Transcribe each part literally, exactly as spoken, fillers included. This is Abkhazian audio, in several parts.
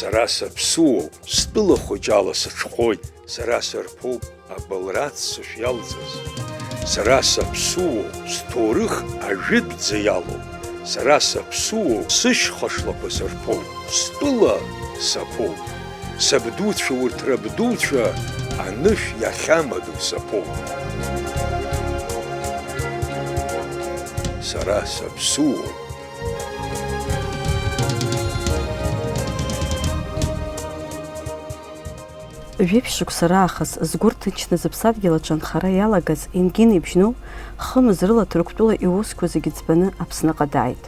Сара саԥсуоуп, стәыла хәыҷ ала сыҽхәоит, сара сырԥоуп абылра аццышә иалҵыз. Сара саԥсуоуп, сҭоурых ажәытәӡа иалоуп. Сара саԥсуоуп, сышьха шлақәа сырԥоуп, стәыла саԥоуп. Сабдуцәа урҭ рабдуцәа анышә иахьамадоу саԥоуп. Сара саԥсуоуп. Жәиԥшь шықәса раахыс згәы рҭынчны зыԥсадгьыл аҿы анхара иалагаз Ингин Ибжьноу хымз рыла Ҭырқәтәыла иусқәа зегьы ӡбаны Аԥсныҟа дааит.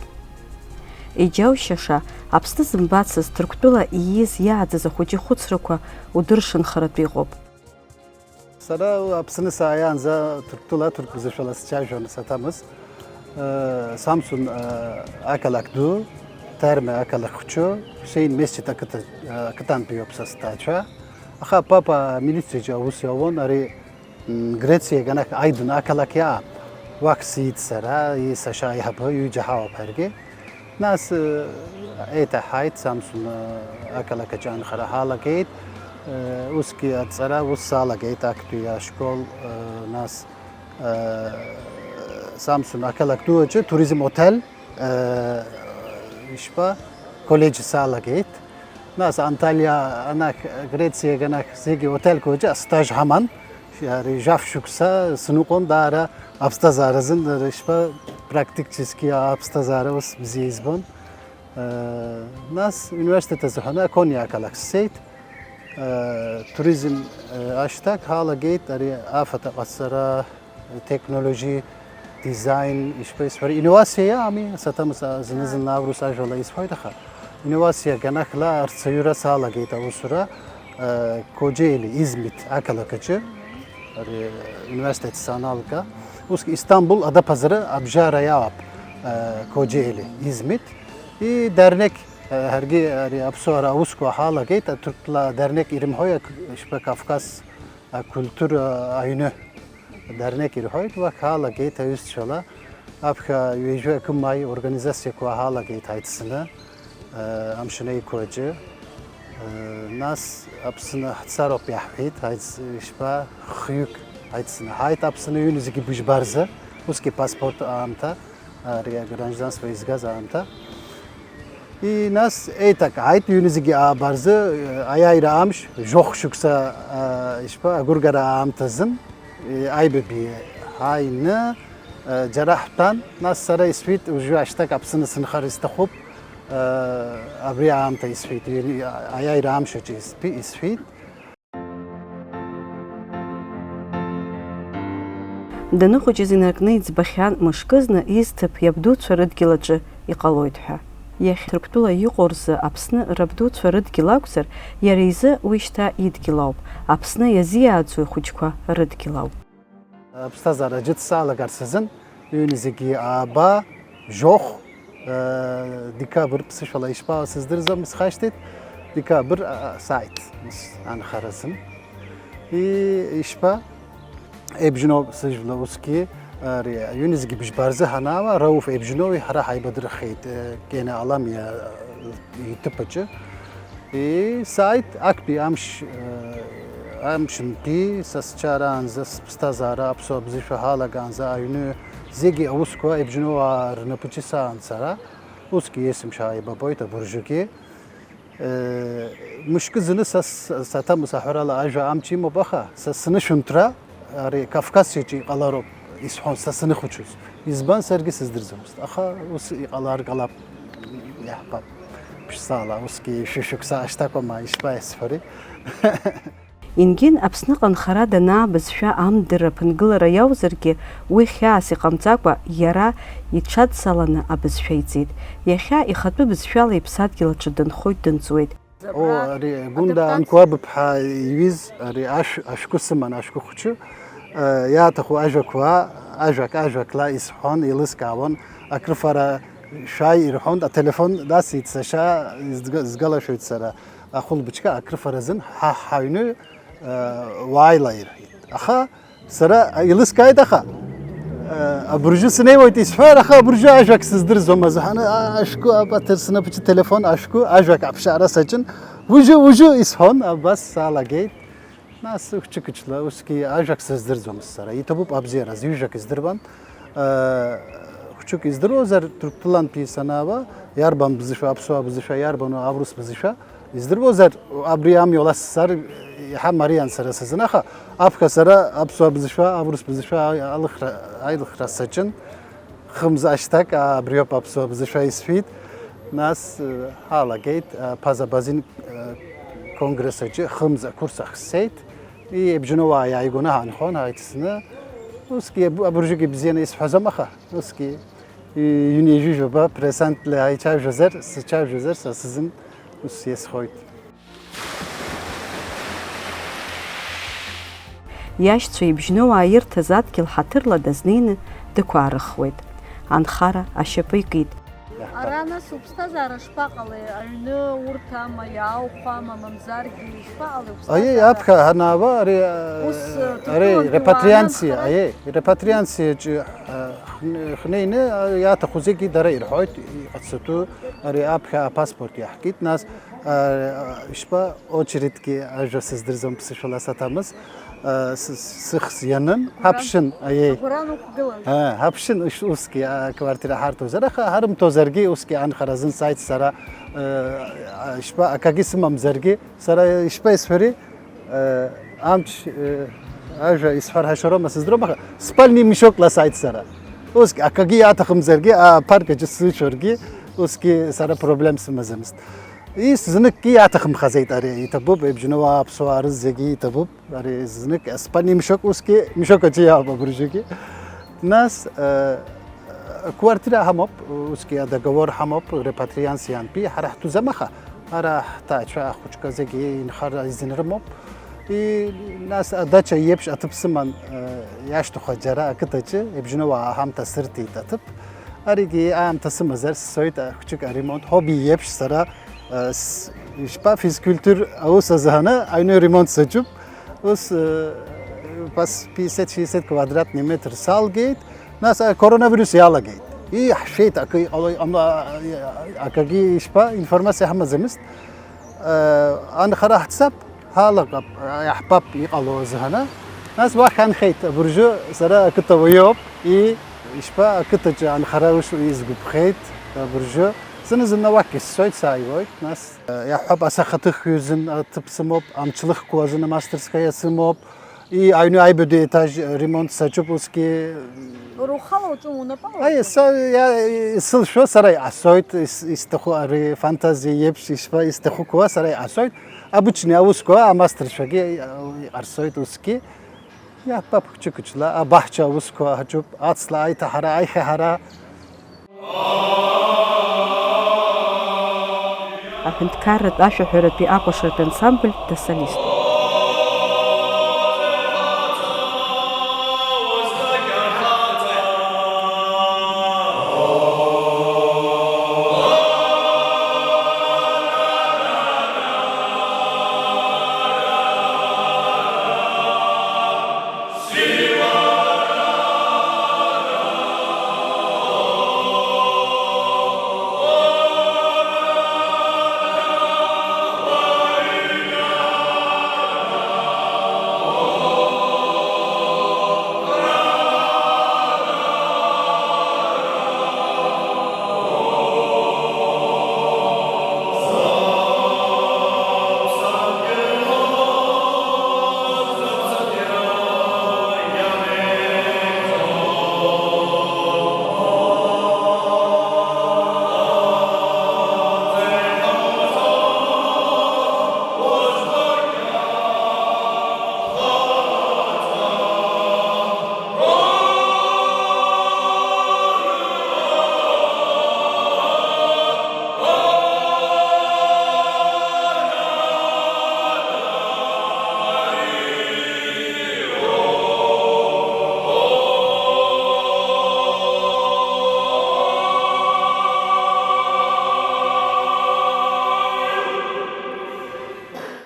Иџьаушьаша, Аԥсны зымбацыз, Ҭырқәтәыла ииз иааӡаз ахәыҷы ихәыцрақәа удыршанхаратә иҟоуп. Сара Аԥсны сааиаанӡа Ҭырқәтәыла аҭырқәа бызшәала сцәажәон, саҭамыз. Э, Самсун, э, ақалақь ду, Ҭарме ақалақь хәҷы, Хусеин Месчит ақыҭа-, э, ақыҭантәи иоуп са сҭаацәа. Аха папа амилициаҿы аус иауан, ари, м, Грециа иганахь Аидын ақалақь иаап. Уахь сиит сара, и сашьа аиҳабы, ҩыџьа ҳауп ҳаргьы. Нас, э, еиҭаҳаит Самсун, э, ақалақь аҿы анхара ҳалагеит. Э, усгьы аҵара ус салагеит, актәи ашкол, э, нас, э, Самсун ақалақь ду аҿы туризм отель, э, ишԥа, коллеџь салагеит. Нас Анталиа, анахь, Грециа иганахь зегьы отельқәа аҿы астаж ҳаман. Иара ижәаф шықәса сныҟәон, даара аԥсҭазаара азын, ишԥа, практически аԥсҭазаара ус бзиа избон. Э, нас университет азыҳәаны Акониа ақалақь сцеит. Э, туризм, э, ашьҭак ҳалагеит, ари афатә ҟаҵара, технологи, дизайн, ишԥа исҳәари, инновациа иаами, саҭамыз, а, зны-зынла аурыс ажәала исҳәоит, аха инновациа ганахьла арҵаҩра салагеит аусура, э, Кожеили, Измит ақалақь аҿы, ари, университет саналга, ус Истамбул адаԥазара абжьара иалап, э, Кожеили, Измит, и дернек, э, ҳаргьы ари аԥсуара аусқәа ҳалагеит, аҭырқәтәыла дернек ирымҳәои, ак-, ишԥа, Кавказ акультура аҩны. Дарнеки рҳәоит, уахь ҳалагеит аҩызцәала, аԥхьа ҩажәи акы маи организациақәа ҳалагеит ҳаицны, э, Амшын Еиқәаҿы. Э, нас Аԥсны ҳцароуп иаҳҳәеит, ҳаиц-, ишԥа, хҩык ҳаицны ҳааит Аԥсны, ҩны зегьы быжьба рзы, усгьы паспорт аамҭа, ари агражданство изгаз аамҭа. И нас еиҭак ҳааит, ҩны зегьы ааба рзы, э, аиааира амш, жәохә шықәса, э, ишԥа, агәыргара аамҭазын, э, аҩбатәи ҳааины, э, џьара ҳтәан, нас сара исҳәеит, уажәы ашьҭак Аԥсны сынхар исҭахуп, э, абри аамҭа исҳәеит, ҩ-, аиааира амш аҿы исҭәи-, исҳәеит. Даныхәыҷыз инаркны иӡбахьан мышкызны изҭыԥ иабдуцәа рыдгьыл аҿы иҟалоит ҳәа. Иахьа Ҭырқәтәыла иҟоу рзы Аԥсны рабдуцәа рыдгьыл акәзар, иара изы уи шьҭа идгьыл ауп, Аԥсны иазиааӡоу ихәыҷқәа рыдгьыл ауп. Аԥсҭазаара џьыҭ салагарц азын, ҩны зегьы ааба, жәохә, э, декабр ԥсышәала ишԥаау сыздырӡом, исхашҭит, декабр, а, а, сааит, ус, анхаразын. И, ишԥа, Ебжьноу сыжәла усгьы, ари, ҩны зегьы быжьба рзы ҳанаауа, Рауф Ебжьноуи ҳара ҳаибадырхеит, э, Кена Аламиа, э, иҭыԥ аҿы. И сааит, актәи амш, э, амшынтәи са сцараанӡа, сыԥсҭазаара аԥсуа бызшәа ҳалагаанӡа аҩны зегьы аусқәа Ебжьноуаа рнапаҿы саан сара, усгьы есымша ааибабоит абыржәгьы. Э, мышкы зны са с-, саҭамыз аҳәарала ажәа амч имоуп, аха са сынышәынҭра ари Кавказ иҿы иҟалароуп исҳәон са саныхәыҷыз. Избан, саргьы сыздырӡомызт, аха ус иҟалар ҟалап, иаҳбап. Ԥшӡала, усгьы шәышықәса ашьҭақәа ма ишԥаисҳәари? Ингин Аԥсныҟа нхара данаа абызшәа амдырра аԥынгылара иаузаргьы, уи хьаас иҟамҵакәа, иара иҽадҵаланы абызшәа иҵеит. Иахьа ихатәы бызшәала иԥсадгьыл аҿы дынхоит, дынҵуеит. О, ари Гәында Анқәаб-ԥҳа иҩыз, ари ашә-, ашәҟәы сыман, ашәҟәы хәыҷы, э, иаҭаху ажәақәа, ажәак, ажәакла исҳәон, еилыскаауан, акрыфара шәааи ирҳәон, ателефон дасит сашьа, изга-, згалашәоит сара, ахәылбыҽха акрыфара азын ҳа ҳаҩны, э, уааила ирҳәеит. Аха сара еилыскааит, аха, э, абыржәы сынеиуеит исҳәар, аха абыржәы ажәак сыздырӡом азыҳәан, а-, ашәҟәы апатыр снапаҿы телефон ашәҟәы, ажәак аԥшаара саҿын, Уажәы, уажәы исҳәон, абас салагеит. Нас хәыҷы-хәыҷла, усгьы ажәак сыздырӡомызт сара. Иҭабуп абзиараз, ҩыжәак издыруан. Э, хәыҷык издыруазар, Ҭырқәтәылантәи санаауа, иарбан бызшәа, аԥсуа бызшәа, иарбану аурыс бызшәа, издыруазар, абри амҩала сцар, иаҳа мариан сара сзын, аха аԥхьа сара аԥсуа бызшәа, аурыс бызшәа алыхра, аилыхра саҿын. Хымз ашьҭак, аа, абриоуп аԥсуа бызшәа исҳәеит. Нас, э, ҳалагеит, э, Ԥаза Базин, э, конгресс аҿы хымз акурс ахьсеит. И-, ибжьны уаа иааигәаны ҳаанхон, ҳаицны. Усгьы аб-, абыржәгьы бзианы исҳәаӡом, аха усгьы и-, ҩынҩажәижәаба пресантлы ҳаицәажәозар, сцәажәозар, са сзын ус иазхоит. Иашьцәа ибжьны уаа ирҭаз адгьыл ҳаҭырла дазнеины дықәаарыхуеит. Анхара ашьапы икит. Ара нас уԥсҭазаара шԥаҟалеи? Аҩны урҭ ама, иаауқәама, мамзаргьы ишԥаҟалеи уԥсҭазаара? Аиеи, аԥхьа ҳанаава, ари, ус, ари ҭырқәтәылантәи репатриациа, уаанамхар? Аиеи, репатриациаҿы, а, ҳн-, ҳнеины, а, иаҭаху зегьы дара ирҳәоит, иҟацатәу ари аԥхьа апаспорт иаҳкит, нас, а, ишԥа, очередьгьы ажәа сыздырӡом ԥсышәала саҭамыз, а, с-, сыхс ианын, ҳаԥшын, аиеи. Агәра нықәгылан. А, ҳаԥшын, ус-, усгьы, а, квартира ҳарҭозар, аха ҳарымҭозаргьы, усгьы анхара азын сааит сара, а, а, ишԥа, акагьы сымамзаргьы, сара ишԥа исҳәари, а, амч, а, ажәа исҳәар ҳәа шароума сыздырам, аха спальный мешокла сааит сара. Усгьы акагьы иаҭахымзаргьы, а, апарк аҿы сыцәаргьы, усгьы сара проблем сымаӡамызт. Ис зныкгьы иаҭахымхаӡеит ари, иҭабуп, ибжьны уаа аԥсуаа рызегьы иҭабуп, ари знык спальный мешок, усгьы мешок аҿы иаауп абыржәгьы. Нас, э, квартира ҳамоуп, усгьы адоговор ҳамоуп, репатриациантәи, ҳара ҳтәӡам, аха ара ҳҭаацәа ахәыҷқәа зегьы инхара изын рымоуп. И, нас адача иеиԥш аҭыԥ сыман, э, иашьҭахәа џьара ақыҭаҿы, ибжьны уаа аҳамҭа сырҭеит аҭыԥ. Аригьы аамҭа сымазар сцоит, э, хәыҷык аремонт, ҳоби иеиԥш сара, э, с-, ишԥа, физкультур аус азыҳаны аҩны ремонт саҿуп. Ус, э, пас пятьдесят шестьдесят квадратный метр салгеит, нас, э, коронавирус иалагеит. Иаҳшәеит, акы иҟало, иҟамло, а, а, акагьы ишԥа, информациа ҳамаӡамызт. Э, анхара ҳцап, ҳалаҟап, э, иаҳбап иҟало азыҳәаны. Нас уахь анхеит, абыржәы сара ақыҭа уаҩоуп, и, ишԥа, ақыҭаҿы анхара ус изгәаԥхеит, абыржәы. Зны-зынла уахьгьы сцоит, сааиуеит, нас, э, иаҳҳәап, асахьаҭыхҩы азын аҭыԥ сымоуп, амчлыхқәа азын амастерская сымоуп, и, аҩны аҩбатәи етаж ремонт саҿуп усгьы. Уара ухала уҿы унапала? Аи, уҿы? Са, иа-, исылшо сара иҟасҵоит, ис-, исҭаху ари фантазиа иеиԥш ишԥа, исҭаху қәа сара иҟасҵоит. Обычный аусқәа, амастерцәагьы иҟарҵоит усгьы. Иаҳбап хәыҷы-хәыҷла, абаҳча аусқәа ҳаҿуп, аҵла аиҭаҳара, аихьаҳара. Аҳәынҭқарратә ашәаҳәаратәи акәашаратә ансамбль дасолиступ.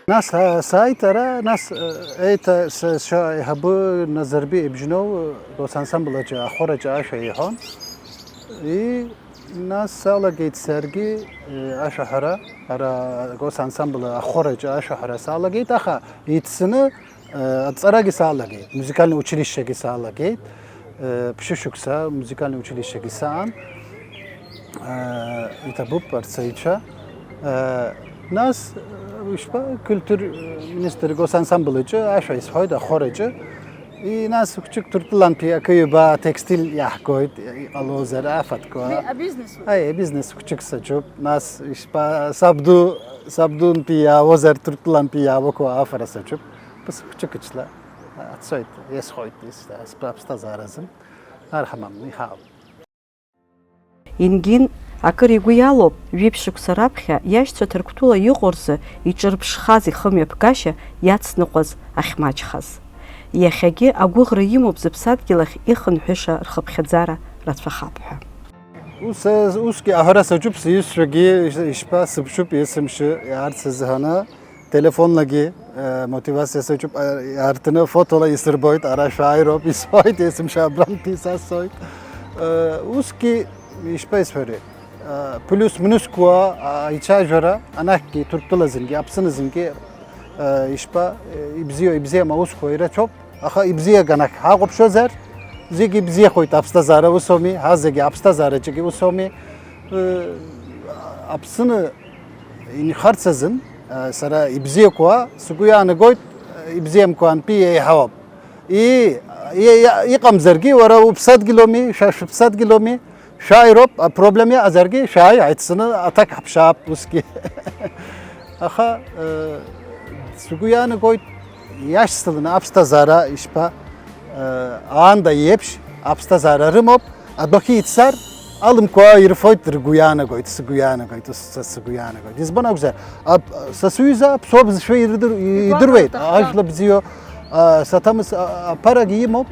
Нас, а, сааит ара, нас, э, еиҭа са, сшьа еиҳабы Назарби ибжьноу, э, ус ансамбль аҿы, ахор аҿы ашәа иҳәон. И Нас салагеит саргьы, э, ашәаҳәара, ара Госансамбль ахораҿы ашәаҳәара салагеит, аха ицны, э, аҵарагьы салагеит, музыкальный училищегьы салагеит, э, ԥшьышықәса музыкальный училищегьы саан, э, иҭабуп арҵаҩцәа. Э, нас, э, ишԥа, культур, э, министр госансамбль аҿы ашәа исҳәоит, ахораҿы. И нас хәыҷык Ҭырқәтәылантәи акы-ҩба атекстиль иаҳгоит, иҟалозар, афатәқәа. Би-, абизнес уи. Аи, абизнес хәыҷык саҿуп. Нас, ишԥа, сабду, сабдунтәи иаауазар, Ҭырқәтәылантәи иаауақәа афара саҿуп. Бас хәыҷык ҽла ацоит, иасхоит, ис-, аԥсҭазааразы. Арҳамам, иҳаауп. Ингин акыр игәы иалоуп, жәиԥшь шықәса раԥхьа иашьцәа Ҭырқәтәыла иҟоу рзы иҿырԥшхаз ихымҩаԥгашьа иацныҟәаз ахьмаҷхаз. Иахьагьы агәыӷра имоуп зыԥсадгьыл ахь ихынҳәыша рхыԥхьаӡара рацәахап ҳәа. Ус, усгьы аҳәара саҿуп, сиҩызцәагьы ишԥа, сыԥшуп есымша иаарц азыҳәаны. Телефонлагьы, э, мотивациа саҿуп, э, иаартны фотола исырбоит, ара шәааироуп, исҳәоит, есымша абрантәи са сцоит. Э, усгьы, ишԥаисҳәари, э, плюс-минусқәа, а, аицәажәара, анахьгьы Ҭырқәтәылазынгьы, Аԥсназынгьы, э, ишԥа, э, ибзиоу, ибзиам аусқәа ирацәоуп, аха ибзиаган ахь ҳахәаԥшуазар, зегьы ибзиахоит аԥсҭазаара усоуми, ҳа зегьы аԥсҭазаараҿгьы усоуми. Э, Аԥсны инхарц азын, а, сара ибзиақәа сгәы иаанагоит, а, ибзиамкәа антәи еиҳауп. И-, и-, и-, иҟамзаргьы, уара уԥсадгьыломи, шәа шәыԥсадгьыломи, шәааироуп, апроблема ыҟазаргьы, шәааи, ҳаицны аҭак ҳаԥшаап усгьы. Аха, э, сгәы иаанагоит, иашьцыланы аԥсҭазаара ишԥа, э, аанда еиԥш аԥсҭазаара рымоуп, адәахьы ицар, алымқәа ирфоит, ргәы иаанагоит, сгәы иаанагоит, ус са сгәы иаанагоит. Избан акәзар, ап-, са сҩыза аԥсуа бызшәа ирдыр-, игәаҟра идыруеит, аҭаххап. Ажәла бзиоу, а, саҭамыз, а, аԥарагьы имоуп,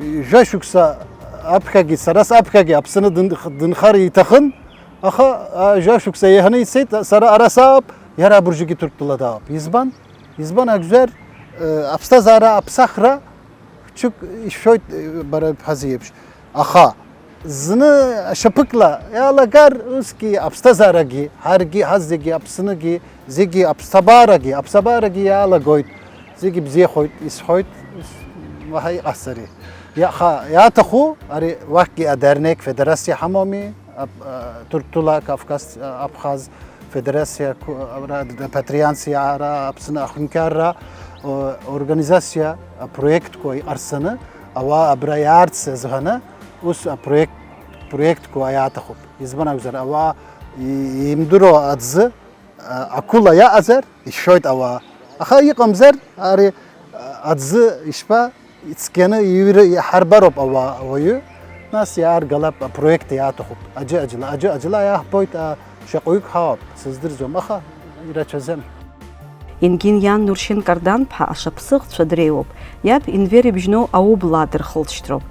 жәа шықәса аԥхьагьы, сара саԥхьагьы Аԥсны дын-, дынхар иҭахын, аха, а, жәа шықәса еиҳаны ицеит, сара ара саап, иара абыржәгьы Ҭырқәтәыла даауп. Избан? Избан акәзар, э, аԥсҭазаара аԥсахра хәҷык ишәоит, э, бара бҳәаз еиԥш. Аха зны ашьапыкла иалагар, усгьы аԥсҭазаарагьы, ҳаргьы, ҳазегьы, Аԥсныгьы, зегьы аԥсабарагьы, аԥсабарагьы иалагоит. Зегьы бзиахоит, исҳәоит, ус уаҳа иҟасҵари. Иаха-, иаҭаху, ари уахьгьы адернег федерациа ҳамоуми, ап-, а, Ҭырқәтәыла, Кавказ, а, Абхаз, Федерациа, ку-, ра-, репатриациа, ара Аԥсны ахәынҭқарра, о, организациа, апроектқәа иҟарҵаны, ауаа абра иаарц азыҳәаны, ус апроект, проектқәа иаҭахуп. Избан акәзар, ауаа и-, имдыруа аӡы, а, ақәыла иаҟазар, ишәоит ауаа. Аха иҟамзар, ари, а, аӡы ишԥа, Ицқьаны иҩра иҳарбароуп ауаа, ауаҩы, нас иааргалап апроект иаҭахуп. Аџьы-аџьла, аџьы-аџьла иаҳбоит, а, шаҟаҩык ҳауп, сыздырӡом, аха ирацәаӡам. Ингин иан Нуршьын Карданԥҳа ашаԥсыӷцәа дреиуоуп, иаб Инвер ибжьноу аублаа дырхылҵшьҭроуп.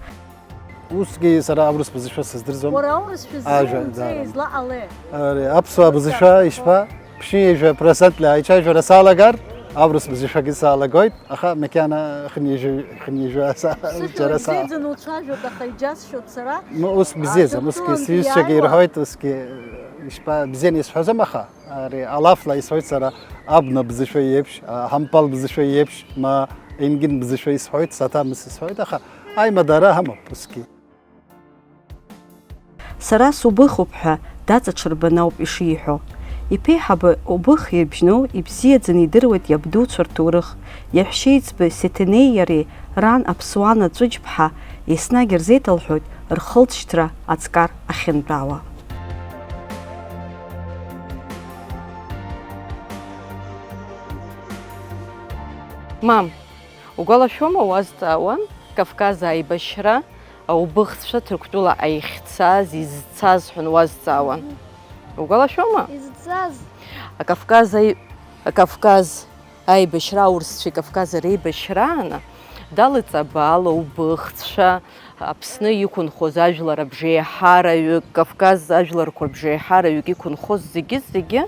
Усгьы сара аурыс бызшәа сыздырӡом. Уара аурысшәа Ажәа, ззымҵеи да. Излаҟалеи? Ари, аԥсуа бызшәа ишԥа? Ԥшьынҩажәа процентла аицәажәара салагар, аурыс бызшәагьы салагоит. Аха макьана хынҩажәи, хынҩажәи аса-, џьара са- Сыхьӡ уцәажәоит, аха иџьасшьоит сара. Ну, ус бзиаӡам, усгьы Ҭырқәтәылантәи сҩызцәагьы иаауа. Ирҳәоит, усгьы, ишԥа, бзианы исҳәаӡом, аха ари алафла исҳәоит сара, абна бызшәа иеиԥш, а, ҳампал бызшәа иеиԥш, ма ингин бызшәа исҳәоит, саҭамыс исҳәоит, аха аимадара ҳамоуп усгьы. Сара субыхуп ҳәа даҵаҽырбаны ауп ишиҳәо. Иԥеиҳабы убых ибжьноу ибзиаӡаны идыруеит иабдуцәа рҭоурых. Иаҳәшьеиҵбы Сеҭенеи иареи ран Аԥсуана Ҵәыџьԥҳа еснагь рзеиҭалҳәоит рхылҵшьҭра аҵкар ахьынтәаауа. Мам, угәалашәома, уазҵаауан Кавказ аибашьра, аубыхцәа Ҭырқәтәыла аихьцаз, изцаз ҳәа уазҵаауан. Угәалашәома? Изцаз. Акавказ аи-, Акавказ аибашьра, аурысцәеи Кавкази реибашьрааны, Дала Ҵабал, аубыхцәа, Аԥсны иқәынхоз ажәлар абжеиҳараҩык, Кавказ ажәларқәа рбжеиҳараҩык иқәынхоз зегьы-зегьы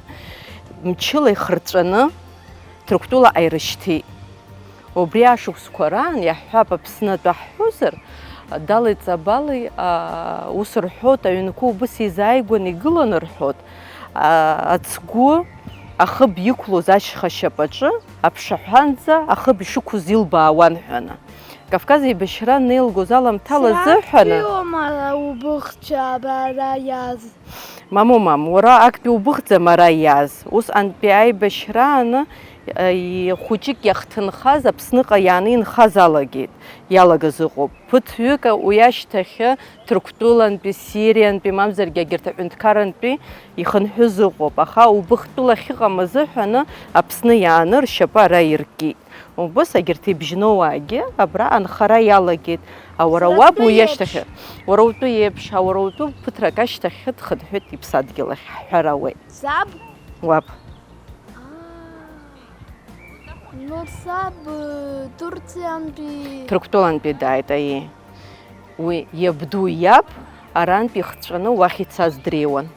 мчыла ихырҵәаны Ҭырқәтәылаҟа ирышьҭит. Убри ашықәсқәа раан, иаҳҳәап, Аԥсны атәы ҳҳәозар, Дали Ҵабали, а, ус рҳәоит, аҩнқәа убыс изааигәаны игыланы рҳәоит, а, ацгәы ахыб иқәлоз ашьха шьапаҿы аԥшаҳәанӡа ахыб ишықәыз илбаауан ҳәаны. Кавказ еибашьра анеилгоз аламҭала зыҳәаны. Срактәиуама убыхцәа абра иааз? Мамоу, мам, уара актәи убыхӡам ара иааз. Ус антәи аибашьрааны, э, хәыҷык иахҭынхаз Аԥсныҟа иааны инхаз алагеит, иалагаз ыҟоуп. Ԥыҭҩык уи ашьҭахьы Ҭырқәтәылантәи, Сириантәи, мамзаргьы егьырҭ аҳәынҭқарантәи ихынҳәыз ыҟоуп, аха убыхтәыла ахьыҟам азыҳәаны Аԥсны иааны ршьапы ара иркит. Убыс егьырҭ ибжьноуаагьы абра анхара иалагеит. А уара Сара уаб уи иеиԥш. Иашьҭахьы? Уара утәы иеиԥш, а уара утәы ԥыҭрак ашьҭахьы дхынҳәит иԥсадгьыл ахь, ҳҳәар ауеит. Саб? Уаб. Аа. Ну, саб, э, Турциантәи. Ҭырқәтәылантәи дааит, аиеи. Уи иабду иаб арантәи ихҵәаны уахь ицаз дреиуан.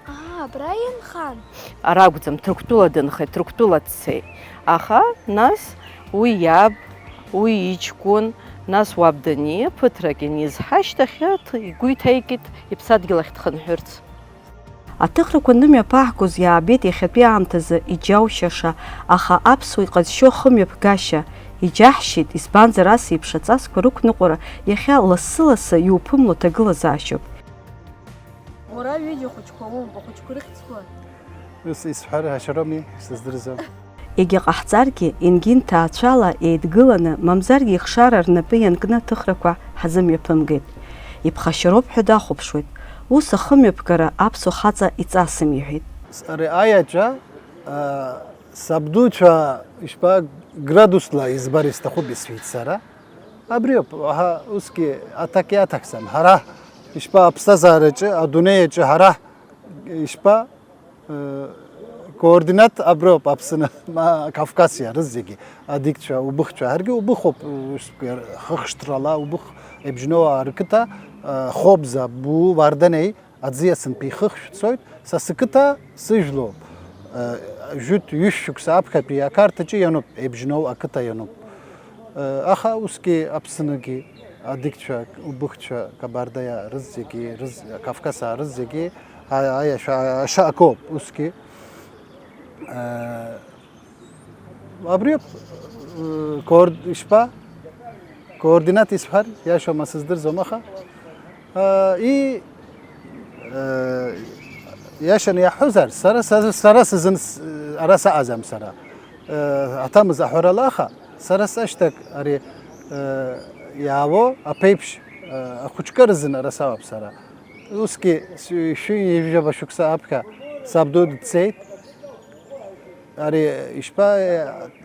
Аа, абра инхан? Ара акәӡам, Ҭырқәтәыла дынхеит, Ҭырқәтәыла дцеит. Аха нас уи иаб, уи иҷкәын, нас уаб данииа, ԥыҭрак ианиз ҳашьҭахь, ҭ-, игәы иҭеикит иԥсадгьыл ахь дхынҳәырц. Аҭыхрақәа нымҩаԥааҳгоз иаабеит иахьатәи аамҭазы иџьаушьаша, аха аԥсуа иҟазшьо хымҩаԥгашьа. Иџьаҳшьеит, избанзар, ас еиԥш аҵасқәа рықәныҟәара иахьа лассы-лассы иуԥымло ҭагылазаашьоуп. Уара ҩыџьа хәыҷқәа умоуп, ахәыҷқәа рыхьӡқәа? Ус исҳәар ҳәашьароуми, сыздырӡом. Егьа ҟаҳҵаргьы, ингьы нҭаацәала еидгыланы, мамзаргьы ихшара рнапы ианкны аҭыхрақәа ҳазымҩаԥымгеит. Иԥхашьароуп ҳәа дахәаԥшуеит. Ус ахымҩаԥгара аԥсуа хаҵа иҵасым, иҳәеит. Ари аиаҵәа, а, сабдуцәа, ишԥа, градусла избар исҭахуп исҳәеит сара. Абриоуп, аҳа, усгьы аҭак иаҭахӡам. Ҳара, ишԥа, аԥсҭазаараҿы, адунеи аҿы ҳара, ишԥа, э, координат аброуп Аԥсны, ма Кавказ иарыз зегьы, адикцәа, убыхцәа, ҳаргьы убыхоуп, э, хыхшҭрала убых, Ебжьноуаа рқыҭа, э, Хобза, Буу, Варданеи, аӡиасынтәи ихыхь шәцоит, са сықыҭа сыжәлоуп. Э, жәытә ҩышә шықәса аԥхьатәи ақарҭаҿы иануп, Ебжьноу ақыҭа иануп. Э, аха усгьы Аԥсныгьы, адикцәа, убыхцәа, Кабардая рызегьы, рыз-, Кавказаа рызегьы, а-, аиашәа, ашьа акоуп усгьы. Э, Абри, э, коорд-, ишԥа? Координат исҳәар, иашоума сыздырӡом, аха, э, и, э, иашаны иаҳҳәозар, сара, сара, сара сызын с-, ара саҟаӡам сара. Э, аҭамыз аҳәарала, аха, сара сашьҭак ари, э, иаауо аԥеиԥш, э, ахәыҷқәа рзын ара саауп сара. Усгьы шәи-, шәи-, ҩажәаба шықәса аԥхьа сабду дцеит. Ари, ишԥа,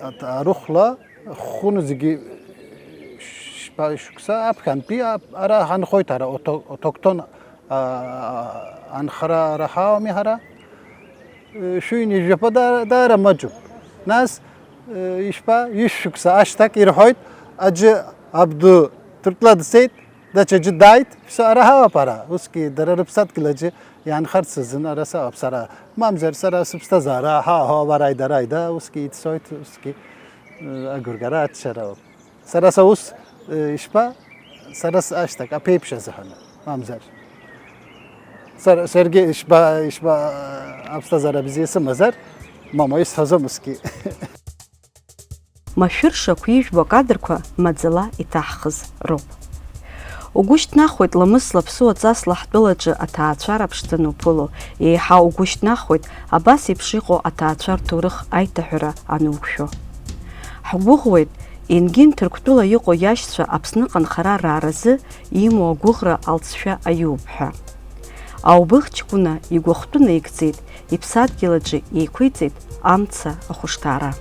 а-, арыхәла хәхәыну зегьы шьпа шықәса аԥхьантәи ап-, ара ҳанхоит, ара ото-, отоктон, а, анхара ара ҳауами ҳара. Шәи-, ҩажәаба даара, даара маҷуп. Нас, ишԥа, ҩышә шықәса ашьҭак ирҳәоит, аӡәы абду Ҭырқәтәыла дцеит, даҽаӡәы дааит, ара ҳауап ара, усгьы дара рыԥсадгьыл аҿы иаанхарц азын ара сауп сара, мамзар сара сыԥсҭазаара, ҳа, ҳа, варай, дарай, да, усгьы ицоит, усгьы, э, агәыргара аччарауп. Сара саус, э, ишԥа, сара с-, ашьҭак, аԥеиԥш азыҳәан, мамзар. Сара, саргьы ишба, ишба, аԥсҭазаара бзиа сымазар, мама исҳәаӡом усгьы. Машәыршақә ижәбо акадрқәа маӡала иҭаҳхыз роуп. Угәы шьҭнахуеит ламысла ԥсуа ҵасла ҳтәылаҿы аҭаацәара ԥшӡаны уԥыло, еиҳа угәы шьҭнахуеит абас еиԥш иҟоу аҭаацәа рҭоурых аиҭаҳәара ануқәшәо. Ҳгәыӷуеит, Енгин Ҭырқәтәыла иҟоу иашьцәа Аԥсныҟа нхара рааразы имоу агәыӷра алҵшәа аиуп ҳәа. Аубыхчкәына игәахәтәы наигӡеит, иԥсадгьыл аҿы еиқәиҵеит амца ахәышҭаара.